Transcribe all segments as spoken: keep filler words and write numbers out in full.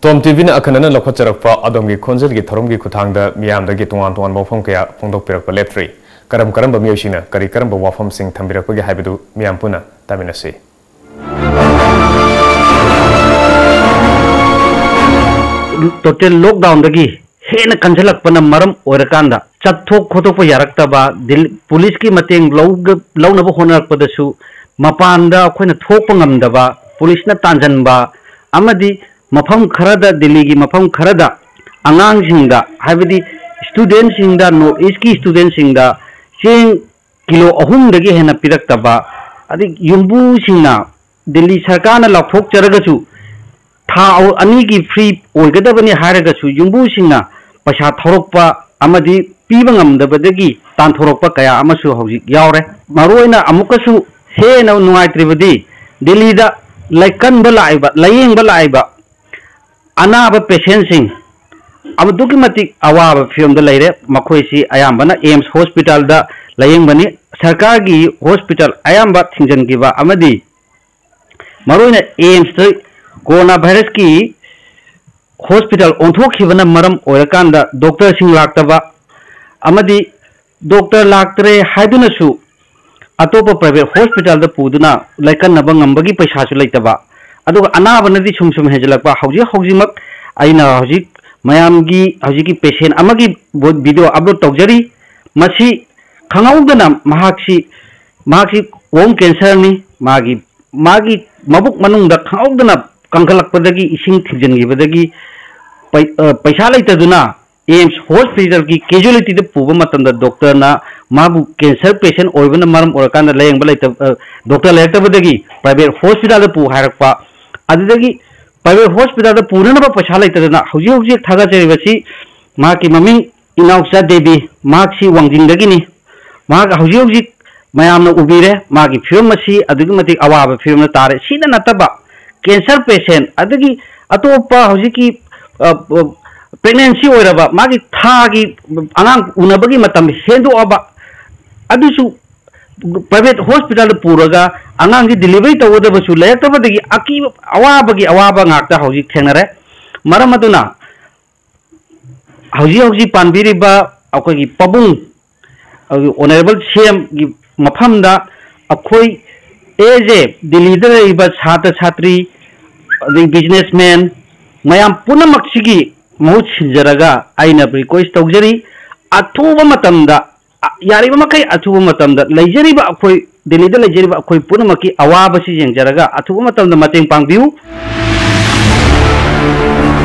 ꯇꯣꯝ ꯇꯤꯚꯤꯅ ꯑꯈꯟꯅꯅ ꯂꯧꯈꯠꯆꯔꯛꯄ ꯑꯗꯣꯝꯒꯤ ꯈꯣꯟꯖꯦꯜꯒꯤ ꯊꯧꯔꯝꯒꯤ ꯈꯨꯠꯊꯥꯡꯗ ꯃꯤꯌꯥꯝꯗꯒꯤ ꯇꯣꯉꯥꯟ ꯇꯣꯉꯥꯟꯕ ꯋꯥꯐꯝ ꯀꯌꯥ ꯐꯣꯡꯗꯣꯛꯄꯤꯔꯛꯄ ꯂꯦꯞꯇ꯭ꯔꯤ꯫ ꯀꯔꯝ ꯀꯔꯝꯕ ꯃꯤꯑꯣꯏꯁꯤꯡꯅ ꯀꯔꯤ ꯀꯔꯝꯕ ꯋꯥꯐꯝꯁꯤꯡ ꯊꯝꯕꯤꯔꯛꯄꯒꯦ ꯍꯥꯏꯕꯗꯨ ꯃꯤꯌꯥꯝ ꯄꯨꯟꯅ ꯇꯥꯃꯤꯟꯅꯁꯤ꯫ ꯇꯣꯇꯦꯜ ꯂꯣꯛꯗꯥꯎꯟꯗꯒꯤ ꯍꯦꯟꯅ ꯀꯟꯁꯤꯜꯂꯛꯄꯅ ꯃꯔꯝ ꯑꯣꯏꯔꯀꯥꯟꯗ ꯆꯠꯊꯣꯛ ꯈꯣꯠꯇꯣꯛꯄ ꯌꯥꯔꯛꯇꯕ, ꯗꯤꯜ-, ꯄꯨꯂꯤꯁꯀꯤ ꯃꯇꯦꯡ ꯂꯧꯒ-, ꯂꯧꯅꯕ ꯍꯣꯠꯅꯔꯛꯄꯗꯁꯨ ꯃꯄꯥꯟꯗ ꯑꯩꯈꯣꯏꯅ ꯊꯣꯛꯄ ꯉꯝꯗꯕ, ꯄꯨꯂꯤꯁꯅ ꯇꯥꯟꯖꯟꯕ, ꯑꯃꯗꯤ ꯃꯐꯝ ꯈꯔꯗ, ꯗꯤꯜꯂꯤꯒꯤ ꯃꯐꯝ ꯈꯔꯗ ꯑꯉꯥꯡꯁꯤꯡꯗ, ꯍꯥꯏꯕꯗꯤ ꯁ꯭ꯇꯨꯗꯦꯟꯁꯤꯡꯗ, ꯅꯣꯔꯠ ꯏꯁꯀꯤ ꯁ꯭ꯇꯨꯗꯦꯟꯁꯤꯡꯗ ꯆꯦꯡ ꯀꯤꯂꯣ ꯑꯍꯨꯝꯗꯒꯤ ꯍꯦꯟꯅ ꯄꯤꯔꯛꯇꯕ, ꯑꯗꯩ ꯌꯨꯝꯕꯨꯁꯤꯡꯅ ꯗꯤꯜꯂꯤ ꯁꯔꯀꯥꯔꯅ ꯂꯥꯎꯊꯣꯛꯆꯔꯒꯁꯨ ꯊꯥ ꯑꯅꯤꯒꯤ ꯐ꯭ꯔꯤ ꯑꯣꯏꯒꯗꯕꯅꯤ ꯍꯥꯏꯔꯒꯁꯨ ꯌꯨꯝꯕꯨꯁꯤꯡꯅ ꯄꯩꯁꯥ ꯊꯧꯔꯛꯄ ꯑꯃꯗꯤ ꯄꯤꯕ ꯉꯝꯗꯕꯗꯒꯤ ꯇꯥꯟꯊꯣꯔꯛꯄ ꯀꯌꯥ ꯑꯃꯁꯨ ꯍꯧꯖꯤꯛ ꯌꯥꯎꯔꯦ꯫ ꯃꯔꯨꯑꯣꯏꯅ ꯑꯃꯨꯛꯀꯁꯨ ꯍꯦꯟꯅ ꯅꯨꯡꯉꯥꯏꯇ꯭ꯔꯤꯕꯗꯤ ꯗꯤꯜꯂꯤꯗ ꯂꯩꯀꯟꯕ ꯂꯥꯛꯏꯕ, ꯂꯥꯌꯦꯡꯕ ꯂꯥꯛꯏꯕ ꯑꯅꯥꯕ ꯄꯦꯁꯦꯟꯁꯤꯡ ꯑꯗꯨꯛꯀꯤ ꯃꯇꯤꯛ ꯑꯋꯥꯕ ꯐꯤꯕꯝꯗ ꯂꯩꯔꯦ꯫ ꯃꯈꯣꯏꯁꯤ ꯑꯌꯥꯝꯕꯅ ꯑꯦꯝꯁ ꯍꯣꯁꯄꯤꯇꯥꯜꯗ ꯂꯥꯌꯦꯡꯕꯅꯤ꯫ ꯁꯔꯀꯥꯔꯒꯤ ꯍꯣꯁꯄꯤꯇꯥꯜ ꯑꯌꯥꯝꯕ ꯊꯤꯡꯖꯤꯟꯈꯤꯕ ꯑꯃꯗꯤ ꯃꯔꯨꯑꯣꯏꯅ ꯑꯦꯝꯁꯇ ꯀꯣꯔꯣꯅꯥ ꯚꯥꯏꯔꯁꯀꯤ ꯍꯣꯁꯄꯤꯇꯥꯜ ꯑꯣꯟꯊꯣꯛꯈꯤꯕꯅ ꯃꯔꯝ ꯑꯣꯏꯔꯀꯥꯟꯗ ꯗꯣꯛꯇꯔꯁꯤꯡ ꯂꯥꯛꯇꯕ ꯑꯃꯗꯤ ꯗꯣꯛꯇꯔ ꯂꯥꯛꯇ꯭ꯔꯦ ꯍꯥꯏꯗꯨꯅꯁꯨ ꯑꯇꯣꯞꯄ ꯄ꯭ꯔꯥꯏꯚꯦꯠ ꯍꯣꯁꯄꯤꯇꯥꯜꯗ ꯄꯨꯗꯨꯅ ꯂꯥꯏꯀꯠꯅꯕ ꯉꯝꯕꯒꯤ ꯄꯩꯁꯥꯁꯨ ꯂꯩꯇꯕ, ꯑꯗꯨꯒ ꯑꯅꯥꯕꯅꯗꯤ ꯁꯨꯝ ꯁꯨꯝ ꯍꯦꯟꯖꯜꯂꯛꯄ꯫ ꯍꯧꯖꯤꯛ ꯍꯧꯖꯤꯛꯃꯛ ꯑꯩꯅ ꯍꯧꯖꯤꯛ ꯃꯌꯥꯝꯒꯤ ꯍꯧꯖꯤꯛꯀꯤ ꯄꯦꯁꯦꯟ ꯑꯃꯒꯤ ꯚꯤꯗꯤꯑꯣ ꯑꯞꯂꯣꯗ ꯇꯧꯖꯔꯤ꯫ ꯃꯁꯤ ꯈꯪꯍꯧꯗꯅ ꯃꯍꯥꯛꯁꯤ, ꯃꯍꯥꯛꯁꯤ ꯋꯣꯝ ꯀꯦꯟꯁꯔꯅꯤ꯫ ꯃꯥꯒꯤ, ꯃꯥꯒꯤ ꯃꯕꯨꯛ ꯃꯅꯨꯡꯗ ꯈꯪꯍꯧꯗꯅ ꯀꯪꯈꯠꯂꯛꯄꯗꯒꯤ, ꯏꯁꯤꯡ ꯊꯤꯡꯖꯤꯟꯈꯤꯕꯗꯒꯤ ꯄꯩ-, ꯑ, ꯄꯩꯁꯥ ꯂꯩꯇꯗꯨꯅ ꯑꯦꯝꯁ ꯍꯣꯁꯄꯤꯇꯥꯜꯒꯤ ꯀꯦꯖꯨꯋꯦꯂꯤꯇꯤꯗ ꯄꯨꯕ ꯃꯇꯝꯗ ꯗꯣꯛꯇꯔꯅ ꯃꯥꯕꯨ ꯀꯦꯟꯁꯔ ꯄꯦꯁꯦꯟ ꯑꯣꯏꯕꯅ ꯃꯔꯝ ꯑꯣꯏꯔꯀꯥꯟꯗ ꯂꯥꯌꯦꯡꯕ ꯂꯩꯇꯕ, ꯑ, ꯗꯣꯛꯇꯔ ꯂꯩꯔꯛꯇꯕꯗꯒꯤ ꯄ꯭ꯔꯥꯏꯚꯦꯠ ꯍꯣꯁꯄꯤꯇꯥꯜꯗ ꯄꯨ ꯍꯥꯏꯔꯛꯄ꯫ ꯑꯗꯨꯗꯒꯤ ꯄ꯭ꯔꯥꯏꯚꯦꯠ ꯍꯣꯁꯄꯤꯇꯥꯜꯗ ꯄꯨꯅꯅꯕ ꯄꯩꯁꯥ ꯂꯩꯇꯗꯅ ꯍꯧꯖꯤꯛ ꯍꯧꯖꯤꯛ ꯊꯥꯒꯠꯆꯔꯤꯕꯁꯤ ꯃꯍꯥꯛꯀꯤ ꯃꯃꯤꯡ ꯏꯅꯥꯎꯆꯥ ꯗꯦꯕꯤ, ꯃꯍꯥꯛꯁꯤ ꯋꯥꯡꯖꯤꯡꯗꯒꯤꯅꯤ꯫ ꯃꯍꯥꯛ ꯍꯧꯖꯤꯛ ꯍꯧꯖꯤꯛ ꯃꯌꯥꯝꯅ ꯎꯕꯤꯔꯦ, ꯃꯥꯒꯤ ꯐꯤꯕꯝ ꯑꯁꯤ ꯑꯗꯨꯛꯀꯤ ꯃꯇꯤꯛ ꯑꯋꯥꯕ ꯐꯤꯕꯝꯗ ꯇꯥꯔꯦ꯫ ꯁꯤꯗ ꯅꯠꯇꯕ ꯀꯦꯟꯁꯔ ꯄꯦꯁꯦꯟ, ꯑꯗꯒꯤ ꯑꯇꯣꯞꯄ ꯍꯧꯖꯤꯛꯀꯤ, ꯑ, ꯑ, ꯄ꯭ꯔꯦꯒꯅꯦꯟꯁꯤ ꯑꯣꯏꯔꯕ, ꯃꯥꯒꯤ ꯊꯥꯒꯤ ꯑꯉꯥꯡ ꯎꯅꯕꯒꯤ ꯃꯇꯝ ꯍꯦꯟꯗꯣꯛꯑꯕ, ꯑꯗꯨꯁꯨ ꯄ꯭ꯔꯥꯏꯚꯦꯠ ꯍꯣꯁꯄꯤꯇꯥꯜꯗ ꯄꯨꯔꯒ ꯑꯉꯥꯡꯁꯤ ꯗꯤꯂꯤꯚꯔꯤ ꯇꯧꯒꯗꯕꯁꯨ ꯂꯩꯔꯛꯇꯕꯗꯒꯤ ꯑꯀꯤꯕ, ꯑꯋꯥꯕꯒꯤ ꯑꯋꯥꯕ ꯉꯥꯛꯇ ꯍꯧꯖꯤꯛ ꯊꯦꯡꯅꯔꯦ꯫ ꯃꯔꯝ ꯑꯗꯨꯅ ꯍꯧꯖꯤꯛ ꯍꯧꯖꯤꯛ ꯄꯥꯟꯕꯤꯔꯤꯕ ꯑꯩꯈꯣꯏꯒꯤ ꯄꯥꯕꯨꯡ, ꯑꯩꯈꯣꯏꯒꯤ ꯑꯣꯅꯔꯦꯕꯜ ꯁꯤ ꯑꯦꯝꯒꯤ ꯃꯐꯝꯗ ꯑꯩꯈꯣꯏ ꯑꯦꯖ ꯑꯦ ꯗꯤꯜꯂꯤꯗ ꯂꯩꯔꯤꯕ ꯁꯥꯇ꯭ꯔ ꯁꯥꯇ꯭ꯔꯤ, ꯑꯗꯩ ꯕꯤꯖꯤꯅꯦꯁꯃꯦꯟ ꯃꯌꯥꯝ ꯄꯨꯝꯅꯃꯛꯁꯤꯒꯤ ꯃꯍꯨꯠ ꯁꯤꯟꯖꯔꯒ ꯑꯩꯅ ꯔꯤꯀ꯭ꯋꯦꯁ ꯇꯧꯖꯔꯤ, ꯑꯊꯨꯕ ꯃꯇꯝꯗ, ꯑ, ꯌꯥꯔꯤꯕ ꯃꯈꯩ ꯑꯊꯨꯕ ꯃꯇꯝꯗ ꯂꯩꯖꯔꯤꯕ ꯑꯩꯈꯣꯏ ꯗꯤꯜꯂꯤꯗ ꯂꯩꯖꯔꯤꯕ ꯑꯩꯈꯣꯏ ꯄꯨꯝꯅꯃꯛꯀꯤ ꯑꯋꯥꯕꯁꯤ ꯌꯦꯡꯖꯔꯒ ꯑꯊꯨꯕ ꯃꯇꯝꯗ ꯃꯇꯦꯡ ꯄꯥꯡꯕꯤꯌꯨ꯫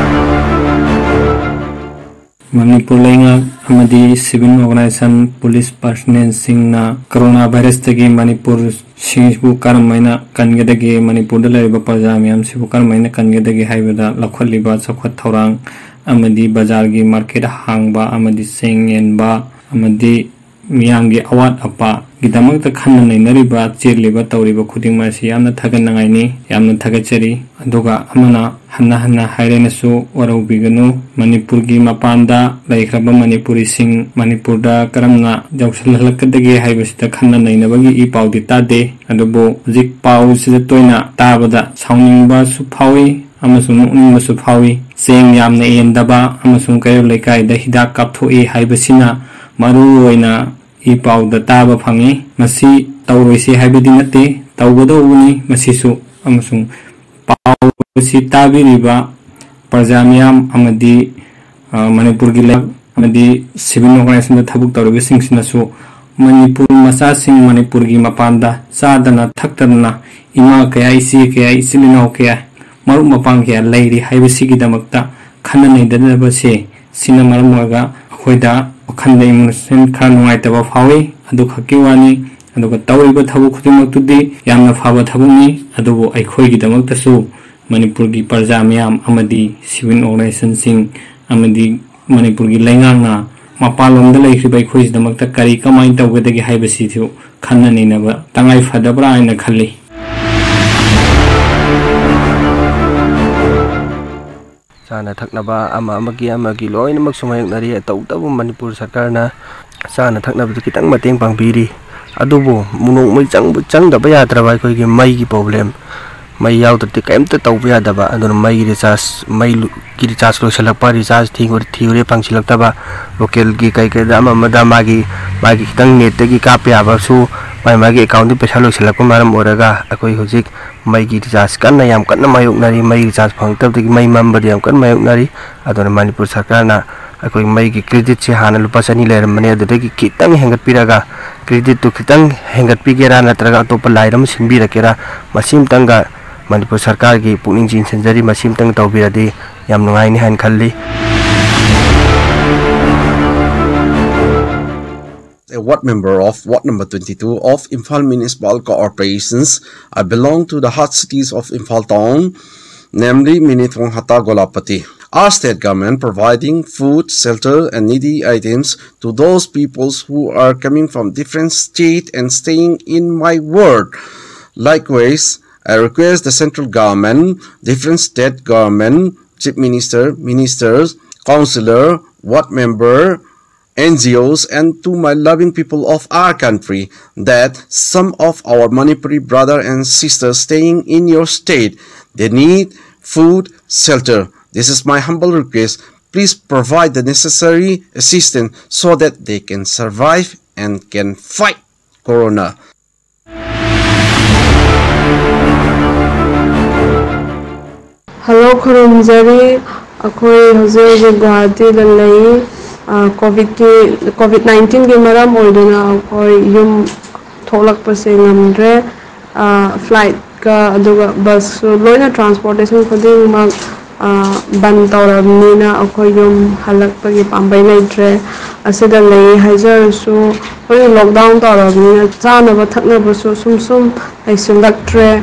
ꯃꯅꯤꯄꯨꯔ ꯂꯩꯉꯥꯛ ꯑꯃꯗꯤ ꯁꯤꯚꯤꯜ ꯑꯣꯔꯒꯅꯥꯏꯖꯦꯁꯟ, ꯄꯨꯂꯤꯁ ꯄꯥꯔꯁꯣꯅꯦꯜꯁꯤꯡꯅ ꯀꯣꯔꯣꯅꯥ ꯚꯥꯏꯔꯁꯇꯒꯤ ꯃꯅꯤꯄꯨꯔ ꯁꯤꯡꯁꯤꯕꯨ ꯀꯔꯝ ꯍꯥꯏꯅ ꯀꯟꯒꯗꯒꯦ, ꯃꯅꯤꯄꯨꯔꯗ ꯂꯩꯔꯤꯕ ꯄ꯭ꯔꯖꯥ ꯃꯌꯥꯝꯁꯤꯕꯨ ꯀꯔꯝ ꯍꯥꯏꯅ ꯀꯟꯒꯗꯒꯦ ꯍꯥꯏꯕꯗ ꯂꯧꯈꯠꯂꯤꯕ ꯆꯥꯎꯈꯠ ꯊꯧꯔꯥꯡ ꯑꯃꯗꯤ ꯕꯖꯥꯔꯒꯤ ꯃꯥꯔꯀꯦꯠ ꯍꯥꯡꯕ ꯑꯃꯗꯤ ꯆꯦꯡ ꯌꯦꯟꯕ ꯑꯃꯗꯤ ꯃꯤꯌꯥꯝꯒꯤ ꯑꯋꯥꯠ ꯑꯄꯥꯒꯤꯗꯃꯛꯇ ꯈꯟꯅ ꯅꯩꯅꯔꯤꯕ, ꯆꯦꯜꯂꯤꯕ, ꯇꯧꯔꯤꯕ ꯈꯨꯗꯤꯡꯃꯛ ꯑꯁꯤ ꯌꯥꯝꯅ ꯊꯥꯒꯠꯅꯤꯡꯉꯥꯏꯅꯤ, ꯌꯥꯝꯅ ꯊꯥꯒꯠꯆꯔꯤ꯫ ꯑꯗꯨꯒ ꯑꯃꯅ ꯍꯟꯅ ꯍꯟꯅ ꯍꯥꯏꯔꯦꯅꯁꯨ ꯋꯥꯔꯧꯕꯤꯒꯅꯨ꯫ ꯃꯅꯤꯄꯨꯔꯒꯤ ꯃꯄꯥꯟꯗ ꯂꯩꯈ꯭ꯔꯕ ꯃꯅꯤꯄꯨꯔꯤꯁꯤꯡ ꯃꯅꯤꯄꯨꯔꯗ ꯀꯔꯝꯅ ꯌꯧꯁꯤꯜꯍꯜꯂꯛꯀꯗꯒꯦ ꯍꯥꯏꯕꯁꯤꯗ ꯈꯟꯅ ꯅꯩꯅꯕꯒꯤ ꯏ ꯄꯥꯎꯗꯤ ꯇꯥꯗꯦ꯫ ꯑꯗꯨꯕꯨ ꯍꯧꯖꯤꯛ ꯄꯥꯎꯁꯤꯗ ꯇꯣꯏꯅ ꯇꯥꯕꯗ ꯁꯥꯎꯅꯤꯡꯕꯁꯨ ꯐꯥꯎꯏ ꯑꯃꯁꯨꯡ ꯅꯣꯛꯅꯤꯡꯕꯁꯨ ꯐꯥꯎꯏ꯫ ꯆꯦꯡ ꯌꯥꯝꯅ ꯌꯦꯟꯗꯕ ꯑꯃꯁꯨꯡ ꯀꯩꯔꯣꯜ ꯂꯩꯀꯥꯏꯗ ꯍꯤꯗꯥꯛ ꯀꯥꯞꯊꯣꯛꯏ ꯍꯥꯏꯕꯁꯤꯅ ꯃꯔꯨ ꯑꯣꯏꯅ ꯏ ꯄꯥꯎꯗ ꯇꯥꯕ ꯐꯪꯉꯤ꯫ ꯃꯁꯤ ꯇꯧꯔꯣꯏꯁꯤ ꯍꯥꯏꯕꯗꯤ ꯅꯠꯇꯦ, ꯇꯧꯒꯗꯧꯕꯅꯤ ꯃꯁꯤꯁꯨ꯫ ꯑꯃꯁꯨꯡ ꯄꯥꯎ ꯑꯁꯤ ꯇꯥꯕꯤꯔꯤꯕ ꯄ꯭ꯔꯖꯥ ꯃꯤꯌꯥꯝ ꯑꯃꯗꯤ, ꯑ, ꯃꯅꯤꯄꯨꯔꯒꯤ ꯂꯩꯉꯥꯛ ꯑꯃꯗꯤ ꯁꯤꯚꯤꯜ ꯑꯣꯔꯒꯅꯥꯏꯖꯦꯁꯟꯗ ꯊꯕꯛ ꯇꯧꯔꯤꯕꯁꯤꯡꯁꯤꯅꯁꯨ ꯃꯅꯤꯄꯨꯔ ꯃꯆꯥꯁꯤꯡ ꯃꯅꯤꯄꯨꯔꯒꯤ ꯃꯄꯥꯟꯗ ꯆꯥꯗꯅ ꯊꯛꯇꯗꯅ ꯏꯃꯥ ꯀꯌꯥ, ꯏꯆꯦ ꯀꯌꯥ, ꯏꯆꯤꯜ ꯏꯅꯥꯎ ꯀꯌꯥ, ꯃꯔꯨꯞ ꯃꯄꯥꯡ ꯀꯌꯥ ꯂꯩꯔꯤ ꯍꯥꯏꯕꯁꯤꯒꯤꯗꯃꯛꯇ ꯈꯟꯅ ꯅꯩꯅꯗꯅꯕꯁꯦ꯫ ꯁꯤꯅ ꯃꯔꯝ ꯑꯣꯏꯔꯒ ꯑꯩꯈꯣꯏꯗ ꯋꯥꯈꯜꯗ ꯏꯃꯣꯁꯟ ꯈꯔ ꯅꯨꯡꯉꯥꯏꯇꯕ ꯐꯥꯎꯏ꯫ ꯑꯗꯨꯈꯛꯀꯤ ꯋꯥꯅꯤ꯫ ꯑꯗꯨꯒ ꯇꯧꯔꯤꯕ ꯊꯕꯛ ꯈꯨꯗꯤꯡꯃꯛꯇꯨꯗꯤ ꯌꯥꯝꯅ ꯐꯕ ꯊꯕꯛꯅꯤ꯫ ꯑꯗꯨꯕꯨ ꯑꯩꯈꯣꯏꯒꯤꯗꯃꯛꯇꯁꯨ ꯃꯅꯤꯄꯨꯔꯒꯤ ꯄ꯭ꯔꯖꯥ ꯃꯤꯌꯥꯝ ꯑꯃꯗꯤ ꯁꯤꯚꯤꯜ ꯑꯣꯔꯒꯅꯥꯏꯖꯦꯁꯟꯁꯤꯡ ꯑꯃꯗꯤ ꯃꯅꯤꯄꯨꯔꯒꯤ ꯂꯩꯉꯥꯛꯅ ꯃꯄꯥꯟꯂꯣꯝꯗ ꯂꯩꯈ꯭ꯔꯤꯕ ꯑꯩꯈꯣꯏꯁꯤꯗꯃꯛꯇ ꯀꯔꯤ ꯀꯃꯥꯏꯅ ꯇꯧꯒꯗꯒꯦ ꯍꯥꯏꯕꯁꯤꯁꯨ ꯈꯟꯅ ꯅꯩꯅꯕ ꯇꯉꯥꯏ ꯐꯗꯕ꯭ꯔꯥ ꯍꯥꯏꯅ ꯈꯜꯂꯤ꯫ ꯆꯥꯅ ꯊꯛꯅꯕ ꯑꯃ ꯑꯃꯒꯤ ꯑꯃꯒꯤ ꯂꯣꯏꯅꯃꯛꯁꯨ ꯃꯥꯌꯣꯛꯅꯔꯤ꯫ ꯇꯧꯕꯇꯕꯨ ꯃꯅꯤꯄꯨꯔ ꯁꯔꯀꯥꯔꯅ ꯆꯥꯅ ꯊꯛꯅꯕꯗ ꯈꯤꯇꯪ ꯃꯇꯦꯡ ꯄꯥꯡꯕꯤꯔꯤ꯫ ꯑꯗꯨꯕꯨ ꯅꯣꯡꯃꯩ ꯆꯪꯕ, ꯆꯪꯗꯕ ꯌꯥꯗ꯭ꯔꯕ ꯑꯩꯈꯣꯏꯒꯤ ꯃꯩꯒꯤ ꯄ꯭ꯔꯣꯕ꯭ꯂꯦꯝ, ꯃꯩ ꯌꯥꯎꯗ꯭ꯔꯗꯤ ꯀꯔꯤꯝꯇ ꯇꯧꯕ ꯌꯥꯗꯕ꯫ ꯑꯗꯨꯅ ꯃꯩꯒꯤ ꯔꯤꯆꯥꯔꯖ, ꯃꯩꯒꯤ ꯔꯤꯆꯥꯔꯖ ꯂꯣꯏꯁꯤꯜꯂꯛꯄ, ꯔꯤꯆꯥꯔꯖ ꯊꯤꯔꯨꯔꯦ, ꯊꯤꯔꯨꯔꯦ ꯐꯪꯁꯤꯜꯂꯛꯇꯕ, ꯂꯣꯀꯦꯜꯒꯤ ꯀꯩ ꯀꯩꯗ ꯑꯃ ꯑꯃꯗ ꯃꯥꯒꯤ, ꯃꯥꯒꯤ ꯈꯤꯇꯪ ꯅꯦꯠꯇꯒꯤ ꯀꯥꯞꯄ ꯌꯥꯕꯁꯨ ꯃꯥꯒꯤ, ꯃꯥꯒꯤ ꯑꯦꯀꯥꯎꯟꯗꯒꯤ ꯄꯩꯁꯥ ꯂꯣꯏꯁꯤꯜꯂꯛꯄ ꯃꯔꯝ ꯑꯣꯏꯔꯒ ꯑꯩꯈꯣꯏ ꯍꯧꯖꯤꯛ ꯃꯩꯒꯤ ꯔꯤꯆꯥꯔꯖ ꯀꯟꯅ, ꯌꯥꯝ ꯀꯟꯅ ꯃꯥꯌꯣꯛꯅꯔꯤ꯫ ꯃꯩ ꯔꯤꯆꯥꯔꯖ ꯐꯪꯉꯛꯇꯕꯗꯒꯤ ꯃꯩ ꯃꯝꯕꯗ ꯌꯥꯝ ꯀꯟꯅ ꯃꯥꯌꯣꯛꯅꯔꯤ꯫ ꯑꯗꯨꯅ ꯃꯅꯤꯄꯨꯔ ꯁꯔꯀꯥꯔꯅ ꯑꯩꯈꯣꯏ ꯃꯩꯒꯤ ꯀ꯭ꯔꯦꯗꯤꯠꯁꯦ ꯍꯥꯟꯅ ꯂꯨꯄꯥ ꯆꯅꯤ ꯂꯩꯔꯝꯕꯅꯦ, ꯑꯗꯨꯗꯒꯤ ꯈꯤꯇꯪ ꯍꯦꯟꯒꯠꯄꯤꯔꯒ, ꯀ꯭ꯔꯦꯗꯤꯠꯇꯨ ꯈꯤꯇꯪ ꯍꯦꯟꯒꯠꯄꯤꯒꯦꯔꯥ ꯅꯠꯇ꯭ꯔꯒ ꯑꯇꯣꯞꯄ ꯂꯥꯏꯟ ꯑꯃ ꯁꯤꯟꯕꯤꯔꯛꯀꯦꯔꯥ, ꯃꯁꯤꯝꯇꯪꯒ ꯃꯅꯤꯄꯨꯔ ꯁꯔꯀꯥꯔꯒꯤ ꯄꯨꯛꯅꯤꯡ ꯆꯤꯡꯁꯤꯟꯖꯔꯤ꯫ ꯃꯁꯤꯝꯇꯪ ꯇꯧꯕꯤꯔꯗꯤ ꯌꯥꯝ ꯅꯨꯡꯉꯥꯏꯅꯤ ꯍꯥꯏꯅ ꯈꯜꯂꯤ꯫ A ward member of ward number twenty-two of Imphal Municipal Corporations. I belong to the hot cities of Imphal town, namely Minithong, Hata, Golapati. Our state government providing food, shelter and needy items to those peoples who are coming from different state and staying in my ward. Likewise, I request the central government, different state government, chief minister, ministers, councillor, ward member, N G Os, and to my loving people of our country that some of our Manipuri brother and sisters staying in your state, they need food, shelter. This is my humble request. Please provide the necessary assistance so that they can survive and can fight corona. Hello, ꯈꯨꯔꯨꯝꯖꯔꯤ꯫ ꯑꯩꯈꯣꯏ ꯍꯧꯖꯤꯛ ꯍꯧꯖꯤꯛ ꯒꯨꯋꯥꯍꯥꯇꯤꯗ ꯂꯩ꯫ ꯀꯣꯚꯤꯗꯀꯤ, COVID ꯅꯥꯏꯟꯇꯤꯟꯒꯤ ꯃꯔꯝ ꯑꯣꯏꯗꯨꯅ ꯑꯩꯈꯣꯏ ꯌꯨꯝ ꯊꯣꯛꯂꯛꯄꯁꯦ ꯉꯝꯗ꯭ꯔꯦ꯫ ꯐ꯭ꯂꯥꯏꯠꯀ ꯑꯗꯨꯒ ꯕꯁꯁꯨ ꯂꯣꯏꯅ, ꯇ꯭ꯔꯥꯟꯁꯄꯣꯔꯇꯦꯁꯟ ꯈꯨꯗꯤꯡꯃꯛ ꯕꯟ ꯇꯧꯔꯕꯅꯤꯅ ꯑꯩꯈꯣꯏ ꯌꯨꯝ ꯍꯜꯂꯛꯄꯒꯤ ꯄꯥꯝꯕꯩ ꯂꯩꯇ꯭ꯔꯦ꯫ ꯑꯁꯤꯗ ꯂꯩ ꯍꯥꯏꯖꯔꯁꯨ ꯑꯩꯈꯣꯏ ꯂꯣꯛꯗꯥꯎꯟ ꯇꯧꯔꯕꯅꯤꯅ ꯆꯥꯅꯕ ꯊꯛꯅꯕꯁꯨ ꯁꯨꯝ ꯁꯨꯝ ꯂꯩꯁꯤꯜꯂꯛꯇ꯭ꯔꯦ꯫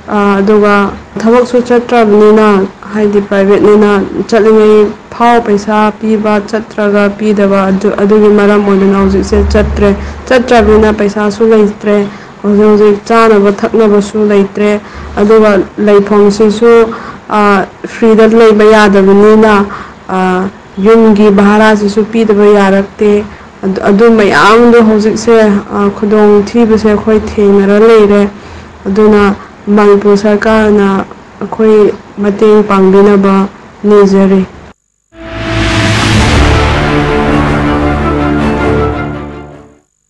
ꯑꯗꯨꯒ ꯊꯕꯛꯁꯨ ꯆꯠꯇ꯭ꯔꯕꯅꯤꯅ, ꯍꯥꯏꯗꯤ ꯄ꯭ꯔꯥꯏꯚꯦꯠꯅꯤꯅ, ꯆꯠꯂꯤꯉꯩ ꯐꯥꯎ ꯄꯩꯁꯥ ꯄꯤꯕ ꯆꯠꯇ꯭ꯔꯒ ꯄꯤꯗꯕ, ꯑꯗꯨ, ꯑꯗꯨꯒꯤ ꯃꯔꯝ ꯑꯣꯏꯗꯨꯅ ꯍꯧꯖꯤꯛꯁꯦ ꯆꯠꯇ꯭ꯔꯦ꯫ ꯆꯠꯇ꯭ꯔꯕꯅꯤꯅ ꯄꯩꯁꯥꯁꯨ ꯂꯩꯇ꯭ꯔꯦ꯫ ꯍꯧꯖꯤꯛ ꯍꯧꯖꯤꯛ ꯆꯥꯅꯕ ꯊꯛꯅꯕꯁꯨ ꯂꯩꯇ꯭ꯔꯦ꯫ ꯑꯗꯨꯒ ꯂꯩꯐꯝꯁꯤꯁꯨ ꯐ꯭ꯔꯤꯗ ꯂꯩꯕ ꯌꯥꯗꯕꯅꯤꯅ ꯌꯨꯝꯒꯤ ꯚꯔꯥꯁꯤꯁꯨ ꯄꯤꯗꯕ ꯌꯥꯔꯛꯇꯦ꯫ ꯑꯗꯨ ꯃꯌꯥꯝꯗꯣ ꯍꯧꯖꯤꯛꯁꯦ ꯈꯨꯗꯣꯡ ꯊꯤꯕꯁꯦ ꯑꯩꯈꯣꯏ ꯊꯦꯡꯅꯔ ꯂꯩꯔꯦ꯫ ꯑꯗꯨꯅ ꯃꯅꯤꯄꯨꯔ ꯁꯔꯀꯥꯔꯅ ꯑꯩꯈꯣꯏ ꯃꯇꯦꯡ ꯄꯥꯡꯕꯤꯅꯕ ꯅꯤꯖꯔꯤ꯫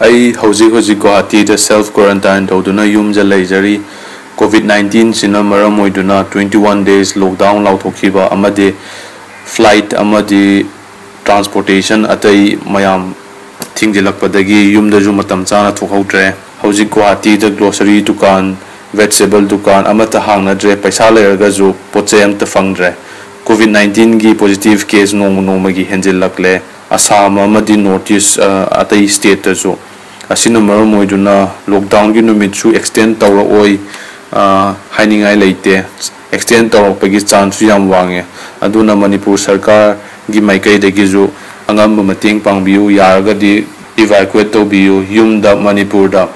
ꯑꯩ ꯍꯧꯖꯤꯛ ꯍꯧꯖꯤꯛ ꯒꯨꯋꯥꯍꯥꯇꯤꯗ self quarantine ꯇꯧꯗꯨꯅ ꯌꯨꯝꯗ ꯂꯩꯖꯔꯤ꯫ ꯀꯣꯚꯤꯗ ꯅꯥꯏꯟꯇꯤꯟꯁꯤꯅ ꯃꯔꯝ ꯑꯣꯏꯗꯨꯅ twenty one days lockdown ꯂꯥꯎꯊꯣꯛꯈꯤꯕ ꯑꯃꯗꯤ flight ꯑꯃꯗꯤ transportation ꯑꯇꯩ ꯃꯌꯥꯝ ꯊꯤꯡꯖꯤꯜꯂꯛꯄꯗꯒꯤ ꯌꯨꯝꯗꯁꯨ ꯃꯇꯝ ꯆꯥꯅ ꯊꯣꯛꯍꯧꯗ꯭ꯔꯦ꯫ ꯍꯧꯖꯤꯛ ꯒꯨꯋꯥꯍꯥꯇꯤꯗ grocery ꯗꯨꯀꯥꯟ, vegetable ꯗꯨꯀꯥꯟ ꯑꯃꯠꯇ ꯍꯥꯡꯅꯗ꯭ꯔꯦ꯫ ꯄꯩꯁꯥ ꯂꯩꯔꯒꯁꯨ ꯄꯣꯠ ꯆꯩ ꯑꯃꯠꯇ ꯐꯪꯗ꯭ꯔꯦ꯫ ꯀꯣꯚꯤꯗ ꯅꯥꯏꯟꯇꯤꯟꯒꯤ positive case ꯅꯣꯡꯃ ꯅꯣꯡꯃꯒꯤ ꯍꯦꯟꯖꯤꯜꯂꯛꯂꯦ꯫ ꯑꯁꯥꯝ ꯑꯃꯗꯤ North East, ꯑ, ꯑꯇꯩ stateꯇꯁꯨ꯫ ꯑꯁꯤꯅ ꯃꯔꯝ ꯑꯣꯏꯗꯨꯅ lockdownꯒꯤ ꯅꯨꯃꯤꯠꯁꯨ extend ꯇꯧꯔꯛꯑꯣꯏ, ꯑ, ꯍꯥꯏꯅꯤꯡꯉꯥꯏ ꯂꯩꯇꯦ꯫ Extend ꯇꯧꯔꯛꯄꯒꯤ chanceꯁꯨ ꯌꯥꯝ ꯋꯥꯡꯉꯦ꯫ ꯑꯗꯨꯅ ꯃꯅꯤꯄꯨꯔ ꯁꯔꯀꯥꯔꯒꯤ ꯃꯥꯏꯀꯩꯗꯒꯤꯁꯨ ꯑꯉꯝꯕ ꯃꯇꯦꯡ ꯄꯥꯡꯕꯤꯌꯨ, ꯌꯥꯔꯒꯗꯤ evacuate ꯇꯧꯕꯤꯌꯨ ꯌꯨꯝꯗ, ꯃꯅꯤꯄꯨꯔꯗ꯫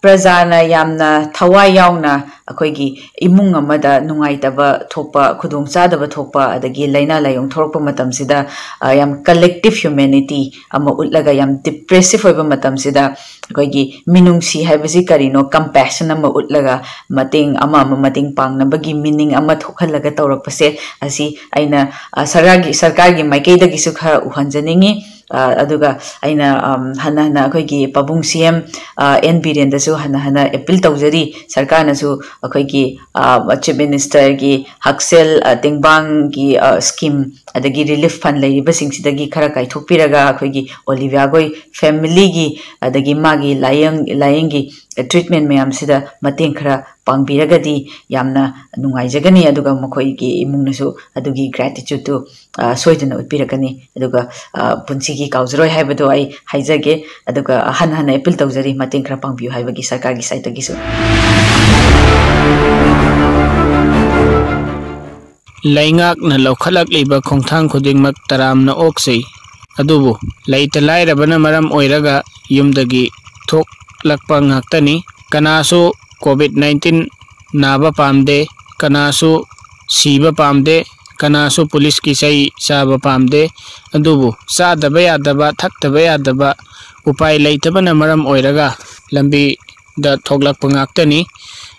ꯄ꯭ꯔꯖꯥꯅ ꯌꯥꯝꯅ ꯊꯋꯥꯏ ꯌꯥꯎꯅ ꯑꯩꯈꯣꯏꯒꯤ ꯏꯃꯨꯡ ꯑꯃꯗ ꯅꯨꯡꯉꯥꯏꯇꯕ ꯊꯣꯛꯄ, ꯈꯨꯗꯣꯡꯆꯥꯗꯕ ꯊꯣꯛꯄ, ꯑꯗꯒꯤ ꯂꯥꯏꯅꯥ ꯂꯥꯏꯌꯣꯡ ꯊꯣꯛꯂꯛꯄ ꯃꯇꯝꯁꯤꯗ, ꯑ, ꯌꯥꯝ collective humanity ꯑꯃ ꯎꯠꯂꯒ, ꯌꯥꯝ depressive ꯑꯣꯏꯕ ꯃꯇꯝꯁꯤꯗ ꯑꯩꯈꯣꯏꯒꯤ ꯃꯤꯅꯨꯡꯁꯤ ꯍꯥꯏꯕꯁꯤ ꯀꯔꯤꯅꯣ, compassion ꯑꯃ ꯎꯠꯂꯒ, ꯃꯇꯦꯡ ꯑꯃ ꯑꯃ ꯃꯇꯦꯡ ꯄꯥꯡꯅꯕꯒꯤ meaning ꯑꯃ ꯊꯣꯛꯍꯜꯂꯒ ꯇꯧꯔꯛꯄꯁꯦ, ꯑꯁꯤ ꯑꯩꯅ, ꯑ, ꯁꯔꯀꯥꯔꯒꯤ, ꯁꯔꯀꯥꯔꯒꯤ ꯃꯥꯏꯀꯩꯗꯒꯤꯁꯨ ꯈꯔ ꯎꯍꯟꯖꯅꯤꯡꯉꯤ꯫ ꯑ, ꯑꯗꯨꯒ ꯑꯩꯅ, ꯑꯝ, ꯍꯟꯅ ꯍꯟꯅ ꯑꯩꯈꯣꯏꯒꯤ ꯄꯥꯕꯨꯡ C M, ꯑ, N ꯕꯤꯔꯦꯟꯗꯁꯨ ꯍꯟꯅ ꯍꯟꯅ appeal ꯇꯧꯖꯔꯤ꯫ ꯁꯔꯀꯥꯔꯅꯁꯨ ꯑꯩꯈꯣꯏꯒꯤ, ꯑ, Chief Ministerꯒꯤ ꯍꯛꯁꯦꯜ, ꯑ, ꯇꯦꯡꯕꯥꯡꯒꯤ, ꯑ, scheme, ꯑꯗꯒꯤ relief fund ꯂꯩꯔꯤꯕꯁꯤꯡꯁꯤꯗꯒꯤ ꯈꯔ ꯀꯥꯏꯊꯣꯛꯄꯤꯔꯒ ꯑꯩꯈꯣꯏꯒꯤ ꯑꯣꯂꯤꯚꯤꯌꯥꯒꯣꯏ familyꯒꯤ, ꯑꯗꯒꯤ ꯃꯥꯒꯤ ꯂꯥꯏꯌꯦꯡ-, ꯂꯥꯏꯌꯦꯡꯒꯤ treatment ꯃꯌꯥꯝꯁꯤꯗ ꯃꯇꯦꯡ ꯈꯔ ꯄꯥꯡꯕꯤꯔꯒꯗꯤ ꯌꯥꯝꯅ ꯅꯨꯡꯉꯥꯏꯖꯒꯅꯤ꯫ ꯑꯗꯨꯒ ꯃꯈꯣꯏꯒꯤ ꯏꯃꯨꯡꯅꯁꯨ ꯑꯗꯨꯒꯤ gratitudeꯇꯨ, ꯑ, ꯁꯣꯏꯗꯅ ꯎꯠꯄꯤꯔꯛꯀꯅꯤ꯫ ꯑꯗꯨꯒ, ꯑ, ꯄꯨꯟꯁꯤꯒꯤ ꯀꯥꯎꯖꯔꯣꯏ ꯍꯥꯏꯕꯗꯣ ꯑꯩ ꯍꯥꯏꯖꯒꯦ꯫ ꯑꯗꯨꯒ ꯍꯟꯅ ꯍꯟꯅ appeal ꯇꯧꯖꯔꯤ, ꯃꯇꯦꯡ ꯈꯔ ꯄꯥꯡꯕꯤꯌꯨ ꯍꯥꯏꯕꯒꯤ ꯁꯔꯀꯥꯔꯒꯤ sideꯇꯒꯤꯁꯨ꯫ ꯂꯩꯉꯥꯛꯅ ꯂꯧꯈꯠꯂꯛꯂꯤꯕ ꯈꯣꯡꯊꯥꯡ ꯈꯨꯗꯤꯡꯃꯛ ꯇꯔꯥꯝꯅ ꯑꯣꯛꯆꯩ꯫ ꯑꯗꯨꯕꯨ ꯂꯩꯇ ꯂꯥꯏꯔꯕꯅ ꯃꯔꯝ ꯑꯣꯏꯔꯒ ꯌꯨꯝꯗꯒꯤ ꯊꯣꯛꯂꯛꯄ ꯉꯥꯛꯇꯅꯤ꯫ ꯀꯅꯥꯁꯨ ꯀꯣꯚꯤꯗ ꯅꯥꯏꯟꯇꯤꯟ ꯅꯥꯕ ꯄꯥꯝꯗꯦ, ꯀꯅꯥꯁꯨ ꯁꯤꯕ ꯄꯥꯝꯗꯦ, ꯀꯅꯥꯁꯨ ꯄꯨꯂꯤꯁꯀꯤ ꯆꯩ ꯆꯥꯕ ꯄꯥꯝꯗꯦ꯫ ꯑꯗꯨꯕꯨ ꯆꯥꯗꯕ ꯌꯥꯗꯕ, ꯊꯛꯇꯕ ꯌꯥꯗꯕ, ꯎꯄꯥꯏ ꯂꯩꯇꯕꯅ ꯃꯔꯝ ꯑꯣꯏꯔꯒ ꯂꯝꯕꯤꯗ ꯊꯣꯛꯂꯛꯄ ꯉꯥꯛꯇꯅꯤ꯫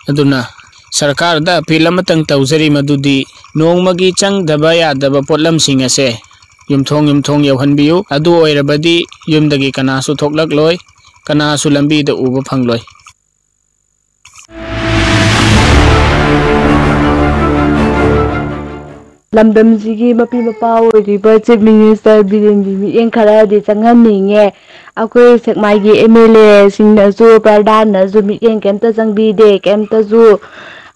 ꯑꯗꯨꯅ ꯁꯔꯀꯥꯔꯗ ꯑꯄꯤꯜ ꯑꯃꯇꯪ ꯇꯧꯖꯔꯤ, ꯃꯗꯨꯗꯤ ꯅꯣꯡꯃꯒꯤ ꯆꯪꯗꯕ ꯌꯥꯗꯕ ꯄꯣꯠꯂꯝꯁꯤꯡ ꯑꯁꯦ ꯌꯨꯝꯊꯣꯡ ꯌꯨꯝꯊꯣꯡ ꯌꯧꯍꯟꯕꯤꯌꯨ꯫ ꯑꯗꯨ ꯑꯣꯏꯔꯕꯗꯤ ꯌꯨꯝꯗꯒꯤ ꯀꯅꯥꯁꯨ ꯊꯣꯛꯂꯛꯂꯣꯏ, ꯀꯅꯥꯁꯨ ꯂꯝꯕꯤꯗ ꯎꯕ ꯐꯪꯂꯣꯏ꯫ ꯂꯝꯗꯝꯁꯤꯒꯤ ꯃꯄꯤ ꯃꯄꯥ ꯑꯣꯏꯔꯤꯕ Chief Minister ꯕꯤꯔꯦꯟꯒꯤ ꯃꯤꯠꯌꯦꯡ ꯈꯔꯗꯤ ꯆꯪꯍꯟꯅꯤꯡꯉꯦ꯫ ꯑꯩꯈꯣꯏ ꯁꯦꯛꯃꯥꯏꯒꯤ M L A ꯁꯤꯡꯅꯁꯨ, ꯄ꯭ꯔꯙꯥꯟꯅꯁꯨ ꯃꯤꯠꯌꯦꯡ ꯀꯩꯝꯇ ꯆꯪꯕꯤꯗꯦ, ꯀꯩꯝꯇꯁꯨ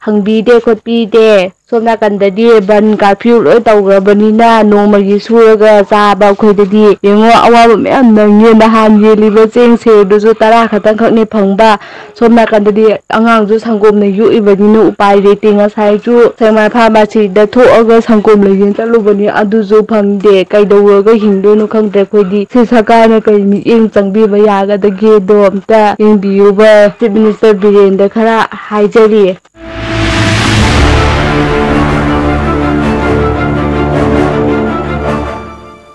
ꯍꯪꯕꯤꯗꯦ ꯈꯣꯠꯄꯤꯗꯦ꯫ ꯁꯣꯝ ꯅꯥꯀꯟꯗꯗꯤ ꯕꯟ ꯀꯥꯔꯐ꯭ꯌꯨ ꯂꯣꯏ ꯇꯧꯈ꯭ꯔꯕꯅꯤꯅ ꯅꯣꯡꯃꯒꯤ ꯁꯨꯔꯒ ꯆꯥꯕ ꯑꯩꯈꯣꯏꯗꯗꯤ ꯌꯦꯡꯉꯣ, ꯑꯋꯥꯕ ꯃꯌꯥꯝ ꯅꯪꯉꯦ꯫ ꯅꯍꯥꯟ ꯌꯦꯜꯂꯤꯕ ꯆꯦꯡ ꯁꯦꯔꯗꯨꯁꯨ ꯇꯔꯥ ꯈꯛꯇꯪ ꯈꯛꯅꯦ ꯐꯪꯕ꯫ ꯁꯣꯝ ꯅꯥꯀꯟꯗꯗꯤ ꯑꯉꯥꯡꯁꯨ ꯁꯪꯒꯣꯝꯅ ꯌꯣꯛꯏꯕꯅꯤꯅ ꯎꯄꯥꯏ ꯂꯩꯇꯦ꯫ ꯉꯁꯥꯏꯁꯨ ꯁꯦꯛꯃꯥꯏ ꯐꯥꯔꯃꯥꯁꯤꯗ ꯊꯣꯛꯑꯒ ꯁꯪꯒꯣꯝ ꯂꯩꯒꯦꯅ ꯆꯠꯂꯨꯕꯅꯤ, ꯑꯗꯨꯁꯨ ꯐꯪꯗꯦ꯫ ꯀꯩꯗꯧꯔꯒ ꯍꯤꯡꯗꯣꯏꯅꯣ ꯈꯪꯗ꯭ꯔꯦ ꯑꯩꯈꯣꯏꯗꯤ꯫ ꯁꯤ ꯁꯔꯀꯥꯔꯅ ꯀꯔꯤ ꯃꯤꯠꯌꯦꯡ ꯆꯪꯕꯤꯕ ꯌꯥꯒꯗꯒꯦꯗꯣ ꯑꯝꯇ ꯌꯦꯡꯕꯤꯌꯨꯕ꯫ Chief Minister ꯕꯤꯔꯦꯟꯗ ꯈꯔ ꯍꯥꯏꯖꯔꯤ꯫